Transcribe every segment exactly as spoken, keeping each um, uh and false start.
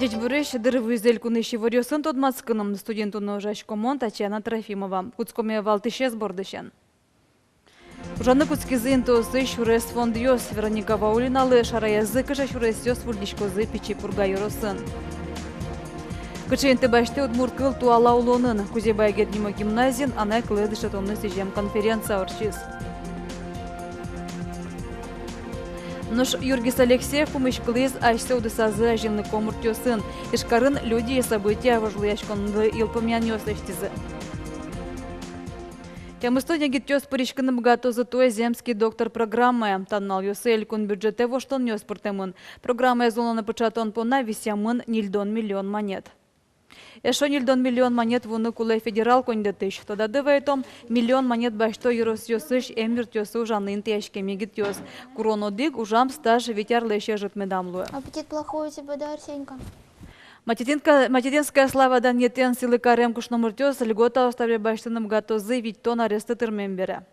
Ӟечбуресь! Дыр вуиз элькунысь иворъёсын тодматскыны. Студиын туннэ ужасько мон, Татьяна Трофимова. Кутскомы валтӥсез бордысен. Ужаны кутскизы интыосысь сюрес фондъёс. Вероника Ваулиналы шараязы, кыӵе сюресъёс выльдӥськозы Пичи Пурга ёросын. Кыӵе инты басьтэ удмурт кыл туала улонын. Кузебай Герд нимо гимназиын анай кылэз дышетонлы сӥзем конференция ортчиз. Нош Юргис Алексеев пумиськылӥз асьсэ удысазы азинлыко муртъёсын. Ижкарын «Люди и события» вожвылъяськонлы йылпумъянъёс лэсьтӥзы. Тямыстон егитъёс пыриськыны быгатозы туэ «Земский доктор» программая. Та нуналъёсы элькун бюджетэ воштонъёс пыртэмын. Программаез улонэ пыӵатон понна висъямын ньыльдон миллион манет. Эшшо ньыльдон миллион манет вуыны кулэ федерал коньдэтысь. Тодады вайытом, миллион манет басьто ёросъёсысь эмъюртъёсы ужаны интыяськем егитъёс. Курон одӥг, ужам стаж вить арлэсь ӧжыт медам луэ. Аппетит плохой у тебя, да, Арсенька? Матитинка-, Матитинская слава данъетэн сӥлы карем кышномуртъёс льготаос табере басьтыны быгатозы витьтон аресты тырмем бере.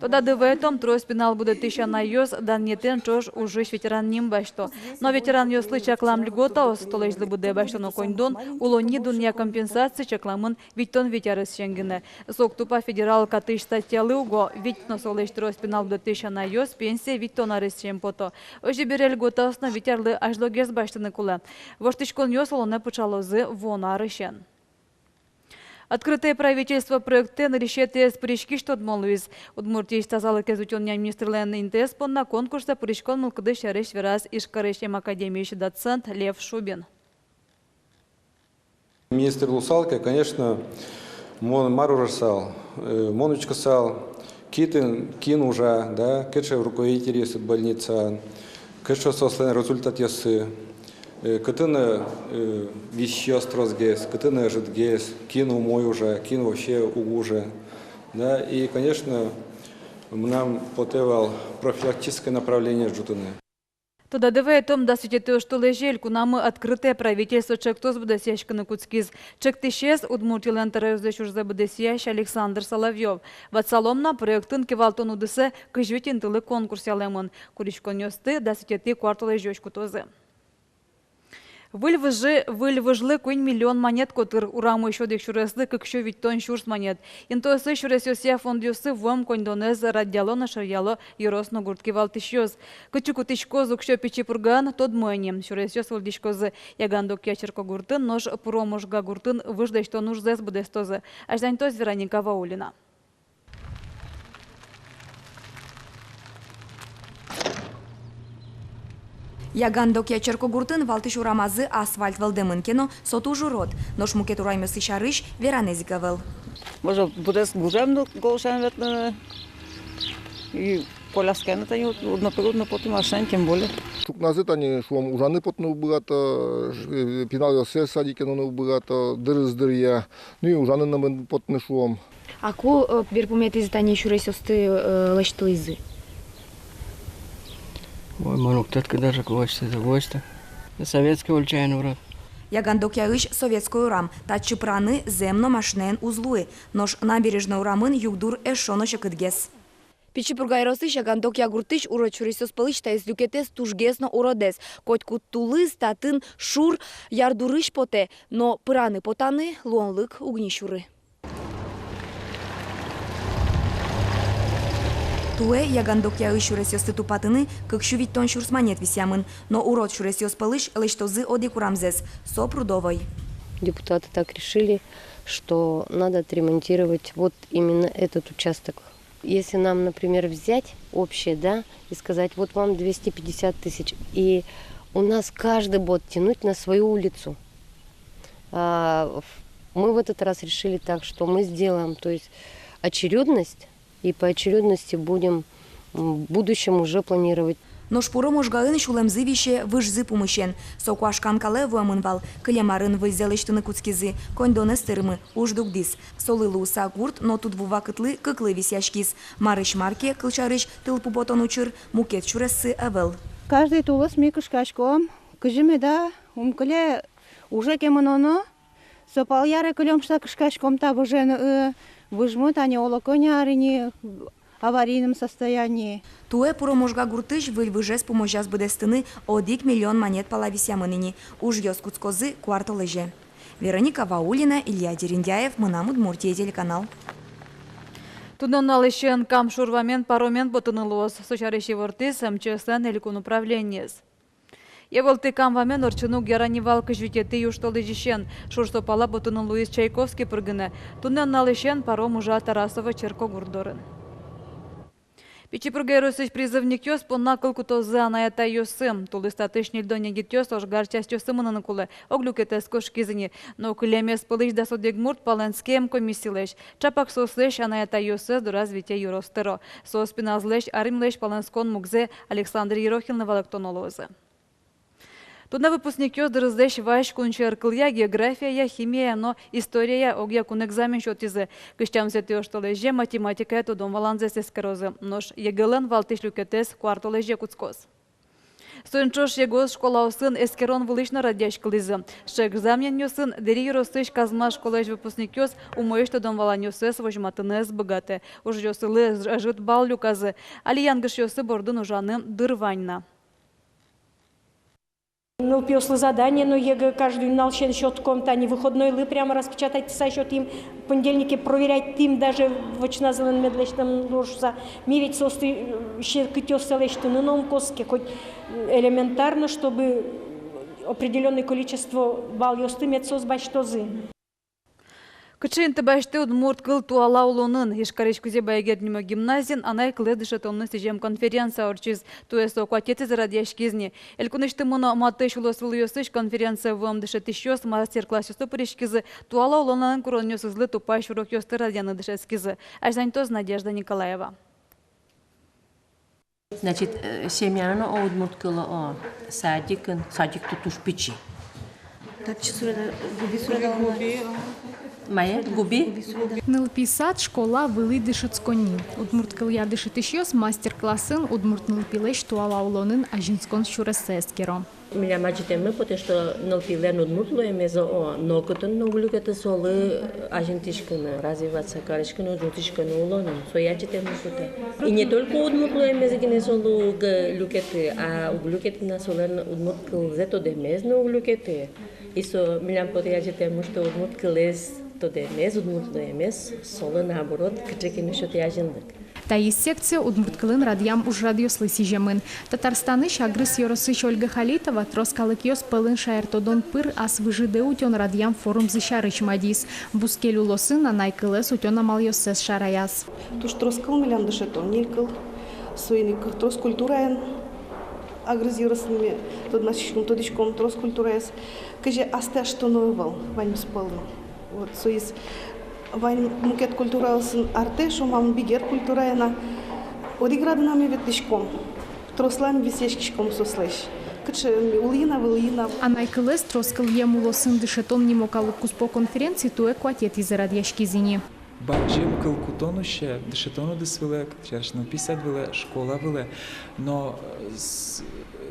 Тодады вайытом, трос пинал будэтӥсь анайёс данъетэн ӵош ужысь ветеран ним басьто. Но ветеранъёслы чаклам льготаос, толэзьлы быдэ басьтоно коньдон, улонни дунъя компенсация чакламын витьтон вить аресысен гинэ. Со уг тупа федерал катысь статьялы уго, вить но солэсь трос пинал будэтӥсь анайёс пенсие витьтон аресысен пото. Озьы бере, льготаос но вить арлы азьлогес басьтыны кулэ. Воштӥськонъёс улонэ пыӵалозы вуоно арысен. «Открытое правительство» проектэ нырысетӥез пыриськись тодмо луиз. Удмуртиысь тазалыкез утёнъя министрлэн интыез понна конкурсэ пыриськон мылкыдыз сярысь вераз Ижкарысь эм академиысь доцент Лев Шубин. Министр луысал ке, конечно, мон мар ужасал, э, мон учкысал, кытын кин ужа, да, кыӵе руководительёс больницаын, кыӵе соослэн результатъёссы, э, кытын, э, висьёс тросгес, кытын ӧжытгес, кин умой ужа, кин вообще уг ужа, да, и, конечно, мынам потэ вал профилактическое направление ӝутыны. Тодады вайытом, дас витетӥ оштолэзе элькунамы «Открытое правительство» чектос быдэсъяськыны кутскиз. Чектӥсез — Удмуртилэн тӧроезлэсь ужзэ быдэсъясь Александр Соловьёв. Ватсалом на, проектын кивалтон удысэ кызь вить интылы конкурс ялэмын. Куриськонъёсты дас витетӥ куартолэзёзь кутозы. Выль выжы, выль выжлы куинь миллион манет котыр, урамысь одӥг сюреслы кык сю витьтон сюрс манет. Интыосысь сюресъёсъя фондъёсы вуэм коньдонэз радъяло но шыръяло ёрос но гурт кивалтӥсьёс. Кытчы кутӥськоз уксё Пичи Пургаын, тодмо ини. Сюресъёс выльдӥськозы Ягандокъя черкогуртын, нош Пуро Можга гуртын выж лэсьтон ужзэс быдэстозы. Азьланьтоз Вероника Ваулина. Ягандокъя черкогуртын валтӥсь урамазы асфальт вӧлдэмын ке но, со туж урод, нош мукет урамъёслы сярысь веранэз ик ӧвӧл. Может, быдэс гужем но гожъяны ветлыны, и коляскаен но тани уд но, уд но потэ, машинаен тем более. Ӵукназы тани, шуом, ужаны потыны уг быгато, э, пиналъёссэс садике нуыны уг быгато, дырыз дыръя, ну и ужаны но мын потыны, шуом. А ку, э, берпуметӥзы тани сюресъёсты, э, лэсьтылӥзы? Ой, мон уг тодӥськы даже, ку лэсьтӥзы, ку лэсьтӥзы. Советской ульчаын вроде. Ягандокъяысь Советской урам. Татчы пыраны зэм но машинаен уз луы. Нош Набережной урамын югдур эшшо но секытгес. Пичи Пурга ёросысь Ягандокъя гуртысь урод сюресъёс пӧлысь таиз люкетэз тужгес но уродэз. Котькуд тулыс татын шур ярдурысь потэ, но пыраны-потаны луонлык уг ни сюры. Туэ Ягандокъяысь сюресъёсты тупатыны кык сю витьтон сюрс манет висъямын, но урод сюресъёс пӧлысь лэсьтозы одӥг урамзэс, со Прудовой. Депутаты так решили, что надо отремонтировать вот именно этот участок. Если нам, например, взять общее, да, и сказать: «Вот вам двести пятьдесят тысяч», и у нас каждый будет тянуть на свою улицу. А, в-, мы в этот раз решили так, что мы сделаем, то есть, очередность, и по очередности будем, м, в будущем уже планировать. Нош Пуро Можгаын сюлэмзы висе выжзы пумысен. Со куашкан калэ вуэмын вал. Кылем арын выльзэ лэсьтыны кутскизы, коньдонэз тырмы, уж дугдӥз. Солы луыса гурт но тудву вакытлы кыклы висъяськиз. Марысь мар ке, кылсярысь, тылпу потон учыр, мукет сюрессы ӧвӧл. Каждый тулыс ми кышкаськом, кызьы меда ум кыле, уже ке мыноно, со пал яре кылём шуса кышкаськом та выжен, ы, выжмы тани оло кӧня ар ини, аварийном состоянии. Туэ Пуро-Можга гуртысь выль выжез пумозяз быдэстыны одӥг миллион манет пала висъямын ини. Ужъёс кутскозы куартолэзе. Вероника Ваулина, Илья Дерендяев, «Мынам Удмуртие» телеканал. Туннэ нуналысен Кам шур вамен паромен потыны луоз. Со сярысь ивортӥз МЧС-лэн элькун управлениез. Йӧ вылтӥ Кам вамен ортчыны уг яра ни вал кызь витетӥ южтолэзьысен. Шур со пала потыны луиз Чайковский пыр гинэ. Туннэ нуналысен паром ужа Тарасово черкогурт дорын. Пичи Пурга ёросысь призывникъёс понна кыл кутозы анай-атайёссы. Тулыс татысь ньыльдон егитъёс ожгар частьёсы мыныны кулэ. Ог люкетэз кошкиз ини. Но кылемез пӧлысь дас одӥг мурт палэнске эмкомиссилэсь. Чапак соослэсь анай-атайёссэс дораз витё ёрос тӧро. Соос пиналзылэсь армилэсь палэнскон мугзэ Александр Ерохинлы валэктоно луозы. Туннэ выпускникъёс дырызлэсь вазь кунсьӧр кылъя, географияя, химияя но историяя огъя кун экзамен сётӥзы. Кызь тямысэтӥ оштолэзе математикая тодон-валанзэс эскерозы. Нош ЕГЭ-лэн валтӥсь люкетэз куартолэзе кутскоз. Соин ӵош ЕГЭ-ос школаосын эскерон вылысь но радъяськылӥзы. Сыӵе экзаменъёсын Дэри ёросысь Казма школаысь выпускникъёс умоесь тодон-валанъёссэс возьматыны ӧз быгатэ. Ужъёсылы ӧжыт балл люказы. Али янгышъёссы бордын ужаны дыр вань на. Нылпиослы задание но ЕГЭ каждый нуналысен сётком, тани выходнойлы прямо распечатать тыса сётӥм, понедельнике проверять тӥм, даже вочназылэн мед лэсьтэм луоз шуса. Ми ведь соосты, э, секытъёссэ лэсьтыны но ум коске, хоть элементарно, чтобы определённое количество баллъёсты мед соос басьтозы. Кыӵе инты басьтэ удмурт кыл туала улонын? Ижкарысь Кузебай Герд нимо гимназиын анай кылэз дышетонлы сӥзем конференция ортчиз. Туэ со куатетӥзэ радъяськиз ни. Элькунысьтымы но матысь улосвылъёсысь конференцие вуэм дышетӥсьёс мастер-классъёсы пыриськизы, туала улонлэн куронъёсызлы тупась урокъёсты радъяны дышетскизы. Азьланьтоз Надежда Николаева. Значит, э, семьяын, о, удмурт кыл, о, садикын, садик-то туж пичи. Татчы суреда, губи суреда. Мае, губи? Нылпи сад, школа, вылӥ дышетсконни. Удмурт кылъя дышетӥсьёс мастер-классын удмурт нылпилэсь туала улонын азинскон сюрессэ эскеро. Милям адӟытэммы потэ, что нылпилэн удмурт луэмез, о, нокытын но уг люкеты солы азинтӥськыны, развиваться кариськыны, удмуртиськыны улонын. Сое адӟытэммы потэ. И не только удмурт луэмез гинэ солы уг люкеты, а уг люкеты на солэн удмурт кылзэ тодэмез но уг люкеты. И со милям потэ адӟытэммы, что удмурт кылэз тодэмез, удмурт луэмез солы, наоборот, кыӵе ке но сётэ азинлык. Таиз секция удмурт кылын радъям ужрадъёслы сӥземын. Татарстанысь Агрыз ёросысь Ольга Халитова трос калыкъёс пӧлын шаертодон пыр ас выжыдэ утён радъям форумзы сярысь мадиз. Бускель улосын анай кылэз утён амалъёссэс шараяз. Туж трос кыл милям дышетон, ньыль кыл. Соин ик трос культураен Агрыз ёросын ми тодматскиськом, тодӥськом трос культураез. Кызьы астэ аштоно ӧвӧл ваньмыз пӧлын. Вот, соиз вань мукет культураосын артэ, шуом, милям бигер культураен на. Одӥг радын-а ми ветлӥськом, трослы-а ми висъяськиськом соослэсь. Кыӵе ми улӥ на, вылӥ на. Анай кылэз трос кылъем улосын дышетон нимо калык куспо конференци туэ куатетӥзэ радъяськиз ини. Бадӟым кыл кутон усе дышетон удыс вылэ, кытчы ке но нылпи сад вылэ, школа вылэ. Но, э, с-,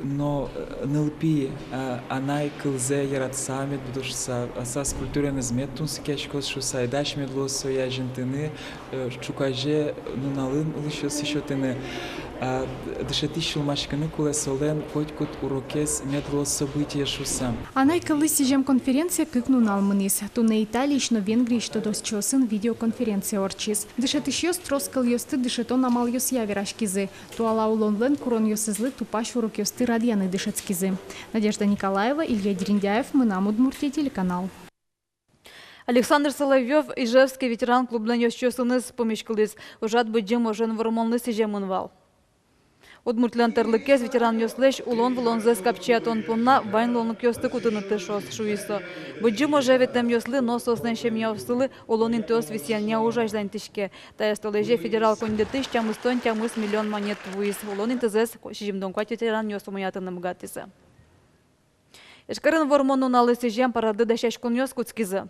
но, э, нылпи, э, анай кылзэ яратыса мед будоз шуса, асьсэ культураеныз мед тунсыкъяськоз шуса, и дась мед луоз сое азинтыны, э, ӵуказе нуналын улӥсьёсыз сётыны. А, дышетӥсь сюлмаськыны кулэ, солэн котькуд урокез мед луоз событие шуса. Анай кыллы сӥзем конференция кык нунал мынӥз. Туннэ Италиысь но Венгриысь тодосчиосын видеоконференция ортчиз. Дышетӥсьёс трос кылъёсты дышетон амалъёсъя вераськизы. Туала улонлэн куронъёсызлы тупась урокъёсты радъяны дышетскизы. Надежда Николаева, Илья Дерендяев, «Мынам Удмуртие» телеканал. Александр Соловьёв Ижевский ветеран клублэн ёзчиосыныз пумиськылӥз. Ужрад Быдӟым ожен вормонлы сӥземын вал. Удмуртлэн тӧрлыкез ветеранъёслэсь улон-вылонзэс капчиятон понна вань луонлыкъёсты кутыны тыршоз, шуиз со. Быдӟым оже ветлэмъёслы но соослэн семьяоссылы улон интыос висъянъя уж азьланьтӥське. Таяз толэзе федерал коньдэтысь тямыстон тямыс миллион манет вуиз. Улон интызэс сизьымдон куать ветеранъёс умоятыны быгатӥзы. Ижкарын Вормон нуналлы сӥзем парадлы дасяськонъёс кутскизы.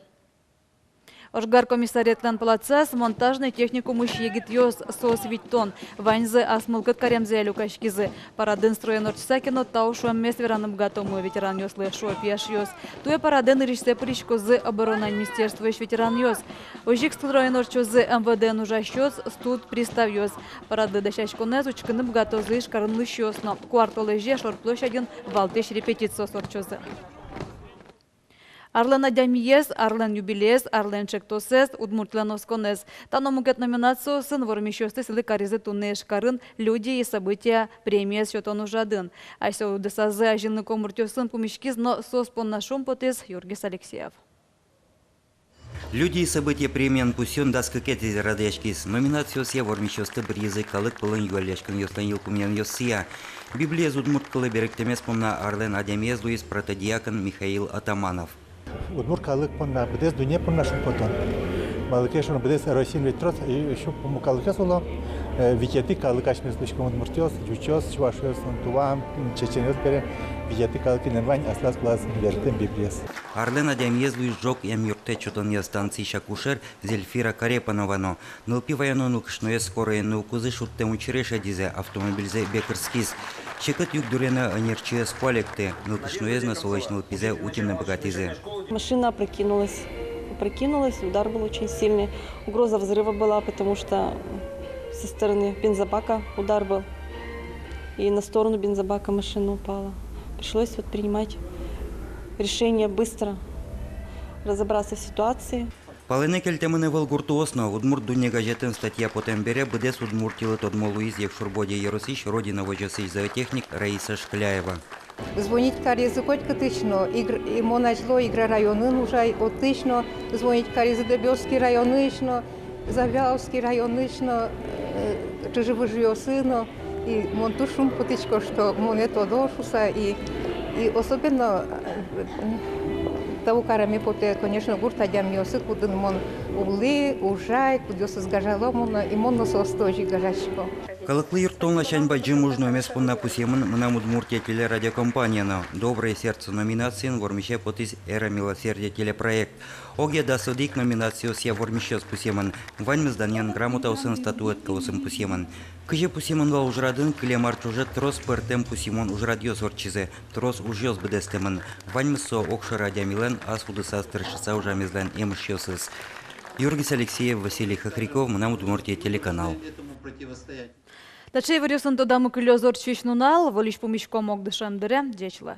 Ожгар комиссариатлэн плацаз монтажный техникумысь егитъёс, соос витьтон. Ваньзы ас мылкыд каремзыя люкаськизы. Парадын строен ортчыса ке но, тау шуэммес вераны быгатомы ветеранъёслы, шуо пияшъёс. Туэ парадэ нырысьсэ пыриськозы оборона министерствоысь ветеранъёс. Озьы ик строен ортчозы МВД-ын ужасьёс, студприставъёс. Парады дасяськонэз учкыны быгатозы Ижкарын улӥсьёс но. Куартолэзе шор площадьын валтӥсь репетициос ортчозы. Арлэн адямиез, арлэн юбилеез, арлэн чектосэз, удмуртлэн осконэз. Та но мукет номинациосын вормисьёсты сӥлы каризы туннэ Ижкарын «Люди и события» премиез сётон ужрадын. Асьсэ удысазы азинлыко муртъёсын пумиськиз но соос понна шумпотӥз Юргис Алексеев. «Люди и события» премиен пусъён дас кыкетӥзэ радъяськиз. Номинациосъя вормисьёсты быръизы калык пӧлын юалляськонъёслэн йылпумъянъёссыя. Библиез удмурт кылэ берыктэмез понна арлэн адямиез луиз протодиакон Михаил Атаманов. Удмурт калык понна, быдэс дунне понна шумпотон. Малы ке шуоно, быдэс Россиын ведь трос, э, сю пумо калыкъёс уло, э, витетӥ калык асьмеос луиськом удмуртъёс, ӟучъёс, чувашъёс, тува, м, чеченъёс бере, витетӥ калык, кинлэн вань аслаз пӧлаз берыктэм Библиез. Арлэн адямиез луиз ӝог эмъюрттэт сётонъя станциысь акушер Зельфира Карепанова но. Нылпи ваёно нылкышноез скороен но укозы шудтэм учыре шедизы, автомобильзэ бекырскиз. Секыт югдуре но ӧнерчиез куалекты, нылкышноез но солэсь нылпизэ утьыны быгатӥзы. Машина опрокинулась. Опрокинулась, удар был очень сильный. Угроза взрыва была, потому что со стороны бензобака удар был. И на сторону бензобака машина упала. Пришлось вот принимать решение быстро разобраться в ситуации. Палэнэ кельтэмын ӧвӧл гуртоос но. «Удмурт дунне» газетын статья потэм бере быдэс Удмуртилы тодмо луиз Якшур-Бӧдья ёросысь «Родина» возёсысь зоотехник Раиса Шкляева. Звонить каризы котькытысь но, Игр-, и мон азьло Игра районын ужай, отысь но звонить каризы, Дэбёсский районысь но, Завьяловский районысь но, э, чыжы-выжыосы но. И мон туж шумпотӥсько, что монэ тодо шуса, и, и особенно, э, тау кареме потэ, конечно, гурт адямиосы, кудын мон улӥ, ужай, кудъёсыз гажало монэ, и мон но соосты озьы гажасько. Калыклы юрттон ласянь бадӟым уж нуэмез понна пусъемын «Мынам Удмуртие» телерадиокомпания но. «Доброе сердце» номинациын вормисе потӥз «Эра милосердия» телепроект. Огъя дас одӥг номинациосъя вормисьёс пусъемын. Ваньмыз данъян грамотаосын, статуэткаосын пусъемын. Кызьы пусъемын вал ужрадын, кылем ар ӵоже трос пӧртэм пусйымон ужрадъёс ортчизы, трос ужъёс быдэстэмын. Ваньмыз со огшоры адямилэн ас удысаз тыршыса ужамезлэн емышъёсыз. Юргис Алексеев, Василий Хохряков, «Мынам Удмуртие» телеканал. Таӵе иворъёсын тодамы кылёз ортчись нунал. Выльысь пумиськом огдышем дыре. Ӟеч луэ.